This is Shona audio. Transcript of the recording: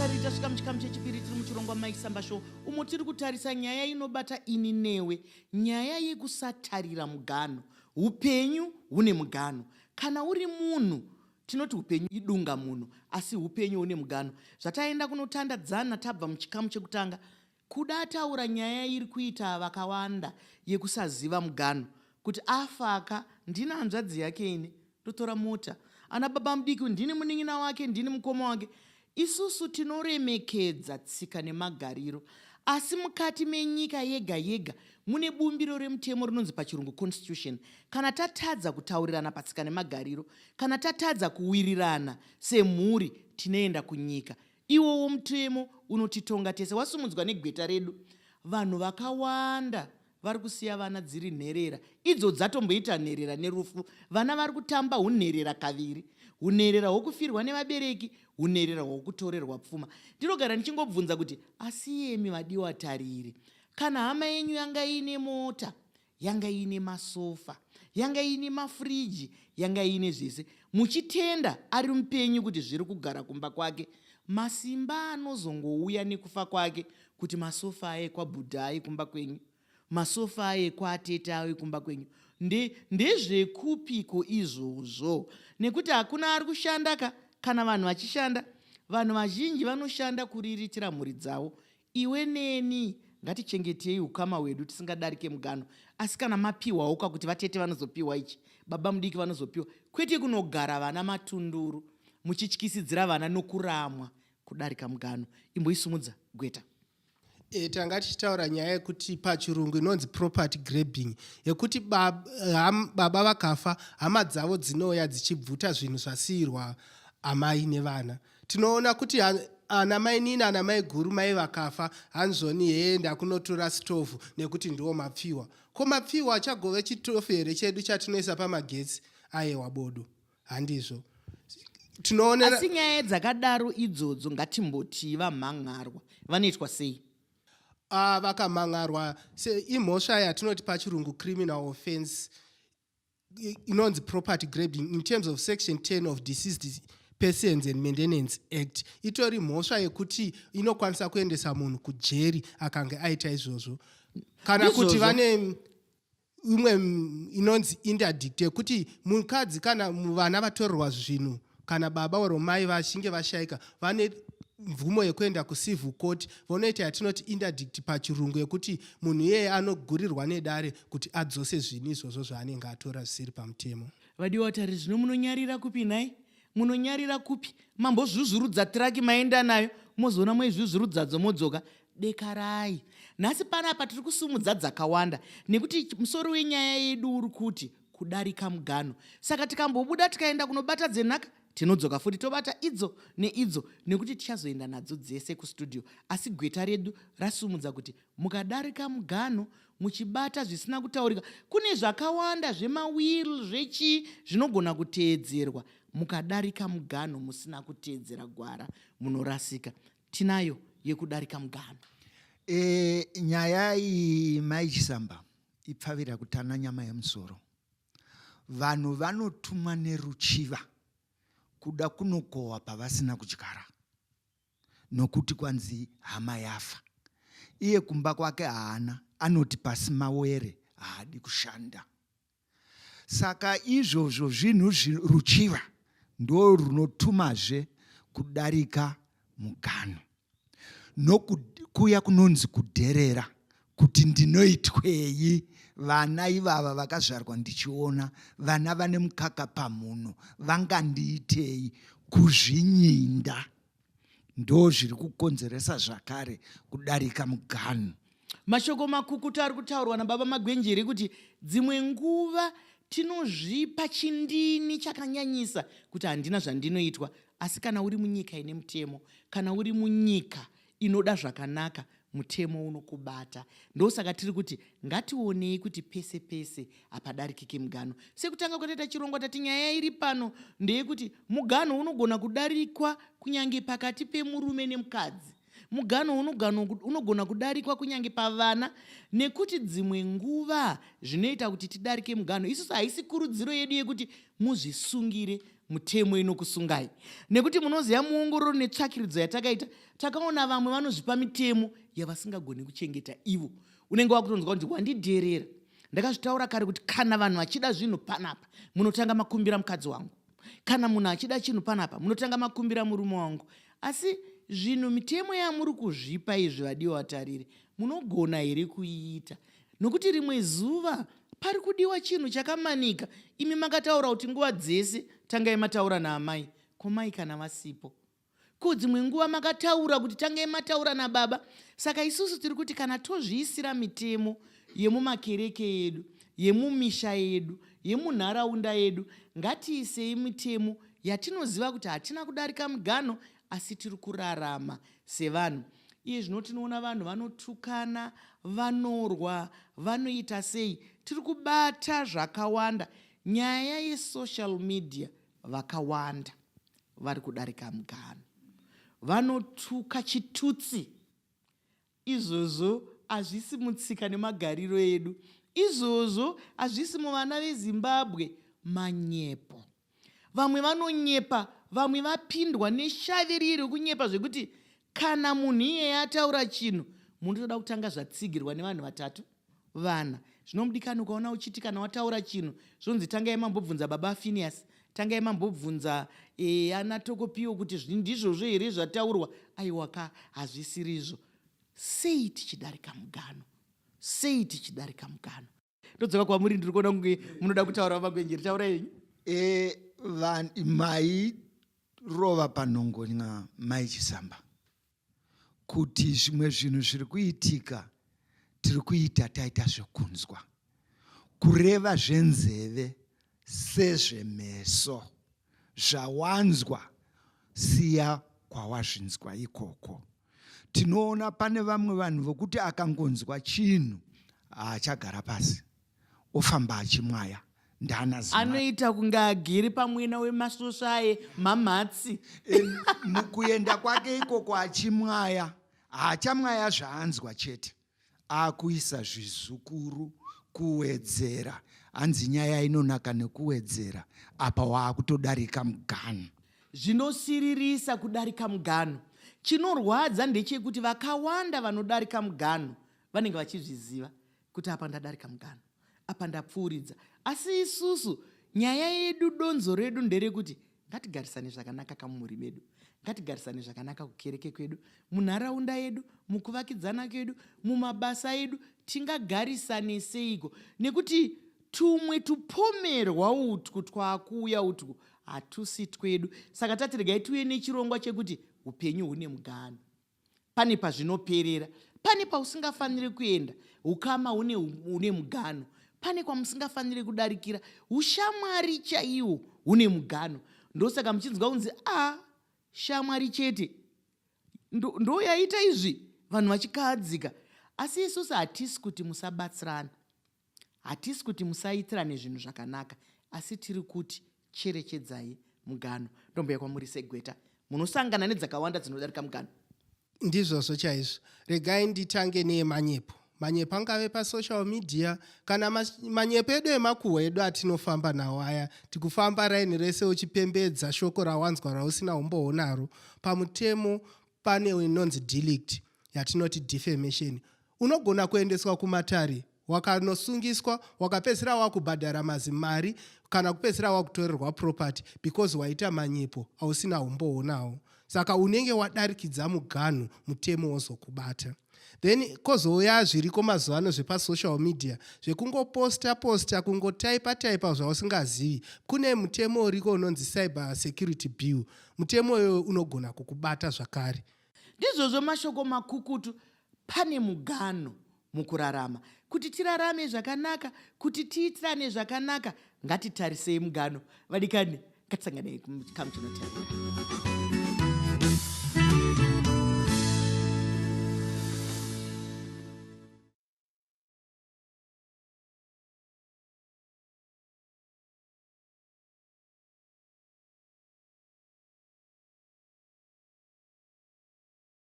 Vatariri, tasvika muchikamu chechipiri tiri muchirongwa Mike Samba Show, umo tiri kutarisa nyaya inobata ini newe, nyaya yekusatarira muganho. Upenyu hune muganho. Kana uri munhu, tinoti upenyu idunga munhu, asi upenyu hune muganho. Zvataenda kunotandadzana tabva muchikamu chekutanga, Kuda ataura nyaya iri kuita vakawanda yekusaziva muganhu kuti afaka ndini hanzvadzi yake ini ndotora mota ana babamudiki ndini munin'ina wake ndini mukoma wake. Isusu tinoremekedza tsika nemagariro asi mukati menyika yega yega mune bumbiro remutemo rinonzi pachirungu constitution. Kana tatadza kutaurirana patsika nemagariro, kana tatadza kuwirirana semhuri tinoenda kunyika Iwowo mutemo unotitonga tese wasumudzwa negweta redu. Vanhu vakawanda vari kusiya vana dziri nherera idzo dzatomboita nherera nerufu. Vana vari kutamba hunherera kaviri, hunherera hwokufirwa nevabereki, hunherera hwokutorerwa pfuma. Ndinogara ndichingobvunza kuti asi iyemi vadiwa tariri, kana hama yenyu yanga iine mota, yanga iine masofa, yanga iine mafuriji, yanga iine zvese, muchitenda ari mupenyu kuti zviri kugara kumba kwake, masimba anozongouya nekufa kwake kuti masofa aye kwabhudha aye kumba kwenyu, masofa aye kwaatete aye kumba kwenyu, nde ndezvekupiko izvozvo? Nekuti hakuna ari kushanda ka, kana vanhu vachishanda, vanhu vazhinji vanoshanda kuriritira mhuri dzavo. Iwe neni ngatichengetei ukama hwedu tisingadarike muganho asi kana mapiwawo ka kuti vatete vanozopiwa ichi baba mudiki vanozopiwa kwete kunogara vana matunduru muchityisidzira vana nokuramwa kudarika muganho. Imboisumudza gweta. E, tanga tichitaura nyaya yekuti pachirungu inonzi property grabbing yekuti bab, ham, baba vakafa hama dzavo dzinouya dzichibvuta zvinhu zvasiirwa amai nevana. Tinoona kuti ana mainini ana maiguru mai vakafa hanzvoni hee ndakunotora stovhu nekuti ndiwo mapfiwa. Ko mapfiwa achagove chitofu here chedu chatinoisa pamagetsi? Ayewa bodo, handizvo. Tinoonera. Asi nyaya dzakadaro idzodzo ngatimbotii vamhan'arwa vanoitwa sei? Ah, vakamhan'arwa imhosva yatinoti pachirungu criminal offense inonzi property grabbing in terms of section 10 of Deceased Persons and Maintenance Act. Itori mhosva yekuti inokwanisa kuendesa munhu kujeri akange aita izvozvo, kana kuti vane imwe inonzi interdict yekuti mukadzi kana vana vatorerwa zvinhu kana baba or mai vachinge vashaika, vane mvumo yekuenda kucivil court vonoita yatinoti interdict pachirungu, yekuti munhu iyeye anogurirwa nedare kuti adzose zvinhu izvozvo zvaanenge atora zvisiri pamutemo. Vadiwa tari, zvino munonyarira kupi nhai? Munonyarira kupi? Mambozvuzvurudza tiraki maenda nayo, mozoona moizvuzvurudzadzo modzoka. Dekarai. Nhasi panapa tiri kusumudza dzakawanda nekuti musoro wenyaya yedu uri kuti kudarika muganho. Saka tikambobuda tikaenda kunobata dzenhaka, tinodzoka futi tobata idzo neidzo nekuti tichazoenda nadzo dzese kustudio. Asi gweta redu rasumudza kuti mukadarika muganho muchibata zvisina kutaurika, kune zvakawanda zvemawill zvechii zvinogona kuteedzerwa. Mukadarika muganho musina kuteedzera gwara munorasika. Tinayo yekudarika muganho. E, nyaya iyi Mai Chisamba ipfavira kutana nyama yemusoro. Vanhu vanotumwa neruchiva kuda kunokohwa pavasina kudyara nokuti kwanzi hama yafa. Iye kumba kwake haana, anoti pasi mawere haadi kushanda. Saka izvozvo zvinhu ruchiva ndo runotumazve kudarika muganhu nokuya kunonzi kudherera kuti ndinoitwei vana ivava vakazvarwa ndichiona vana vane mukaka pamhuno vangandiitei kuzvinyinda ndo zviri kukonzeresa zvakare kudarika muganhu. Mashoko makukutu ari kutaurwa nababa Magwenjere kuti dzimwe nguva tinozvipa chindini chakanyanyisa kuti handina zvandinoitwa, asi kana uri munyika ine mutemo, kana uri munyika inoda zvakanaka, mutemo unokubata. Ndosaka tiri kuti ngationei kuti pese pese hapadarikike muganho. Sekutanga kwataita chirongwa tati nyaya iri pano ndeyekuti muganho unogona kudarikwa kunyange pakati pemurume nemukadzi. Muganho unogona kudarikwa kunyange pavana nekuti dzimwe nguva zvinoita kuti tidarike muganho. Isusu haisi kurudziro yedu yekuti muzvisungire. mutemo inokusungai nekuti munoziva muongororo netsvakiridzo yatakaita takaona vamwe vanozvipa mitemo yavasingagoni kuchengeta ivo unenge wakutonzwa kunzi wandidherera ndakazvitaura kare kuti kana vanhu vachida zvinhu panapa munotanga makumbira mukadzi wangu kana munhu achida chinhu panapa munotanga makumbira murume wangu asi zvinhu mitemo yamuri kuzvipa izvi vadiwa vatariri munogona here kuiita nokuti rimwe zuva pari kudiwa chinhu chakamanika imi makataura kuti nguva dzese tangai mataura naamai komai kana vasipo Ko dzimwe nguva makataura kuti tangai mataura nababa. Saka isusu tiri kuti kana tozviisira mitemo yemumakereke edu, yemumisha yedu, yemunharaunda yedu, ngatiisei mitemo yatinoziva kuti hatina kudarika miganho asi tiri kurarama sevanhu. Iye zvino tinoona vanhu vanotukana, vanorwa, vanoita sei. Tiri kubata zvakawanda. Nyaya yesocial media vakawanda vari kudarika muganhu vanotuka chitutsi izvozvo hazvisi mutsika nemagariro edu izvozvo hazvisi muvana vezimbabwe manyepo vamwe vanonyepa vamwe vapindwa neshavi riri rekunyepa zvekuti kana munhu iyeye ataura chinhu munotoda kutanga zvatsigirwa nevanhu vatatu vana zvino mudikani ukaona uchiti kana wataura chinhu zvonzi tangai mambobvunza baba Phineas tangai mambobvunza e, ana Tokopiwo kuti ndizvozvo here zvataurwa aiwa ka hazvisirizvo sei tichidarika mugano sei tichidarika mugano ndodzoka kwamuri ndiri kuona kunge munoda kutaura vamagwenjeri taurai henyu e, mairova panhongonya mai Chisamba kuti zvimwe zvinhu zviri kuitika tiri kuita taita zvekunzwa kureva zvenzeve sezvemeso zvawanzwa siya kwawazvinzwa ikoko tinoona pane vamwe vanhu vokuti akangonzwa chinhu haachagara pasi ofamba achimwaya ndana anoita kunge agere pamwena wemasvosva aye mhamhatsi mukuenda kwake ikoko achimwaya haachamwaya zvaanzwa chete akuisa zvizukuru kuwedzera hanzi nyaya inonaka nekuwedzera apa waakutodarika muganhu Zvinosiririsa kudarika muganhu. Chinorwadza ndechekuti vakawanda vanodarika muganhu vanenge vachizviziva kuti apa ndadarika muganhu, apa ndapfuuridza. Asi isusu nyaya yedu, donzo redu nderekuti ngatigarisane zvakanaka kamumhuri medu, ngatigarisane zvakanaka kukereke kwedu, munharaunda yedu, mukuvakidzana kwedu, mumabasa edu, tingagarisane seiko? Nekuti tumwe tupomerwa utwu twakuuya utwu hatusi twedu. Saka tati regai tiuye nechirongwa chekuti upenyu hune muganhu. Pane pazvinoperera, pane pausingafaniri kuenda, ukama hune, hune muganhu, pane kwamusingafaniri kudarikira, ushamwari chaiwo hune muganhu. Ndosaka muchinzwa kunzi a ah, shamwari chete ndo, ndo yaita izvi, vanhu vachikahadzika. Asi isusu hatisi kuti musabatsirana, Hatisi kuti musaitirane zvinhu zvakanaka asi tiri kuti cherechedzai muganho. Ndomboya kwamuri segweta munosangana nedzakawanda dzinodarika muganho. Ndizvozvo chaizvo. Regai nditange neyemanyepo. Manyepo angave pasocial media kana manyepo edu emakuhwa edu atinofamba nawo aya. Tikufamba raini rese uchipembedza shoko rawanzwa rausina umbowo naro. Pamutemo pane inonzi delict yatinoti defamation unogona kuendeswa kumatare wakanosungiswa wakapedzisira wakubhadhara mazimari kana kupedzisira wakutorerwa property because waita manyepo ausina umbowo nawo saka unenge wadarikidza muganhu mutemo wozokubata then kozouya zviriko mazuva ano zvepasocial media zvekungoposta posta kungotaipa taipa zvausingazivi kune mutemo uriko unonzi cyber security bill mutemo iyoyo unogona kukubata zvakare ndizvozvo mashoko makukutu pane muganho mukurarama kuti tirarame zvakanaka kuti tiitirane zvakanaka ngatitarisei muganho vadikani ngatisanganei muchikamu chinotevera.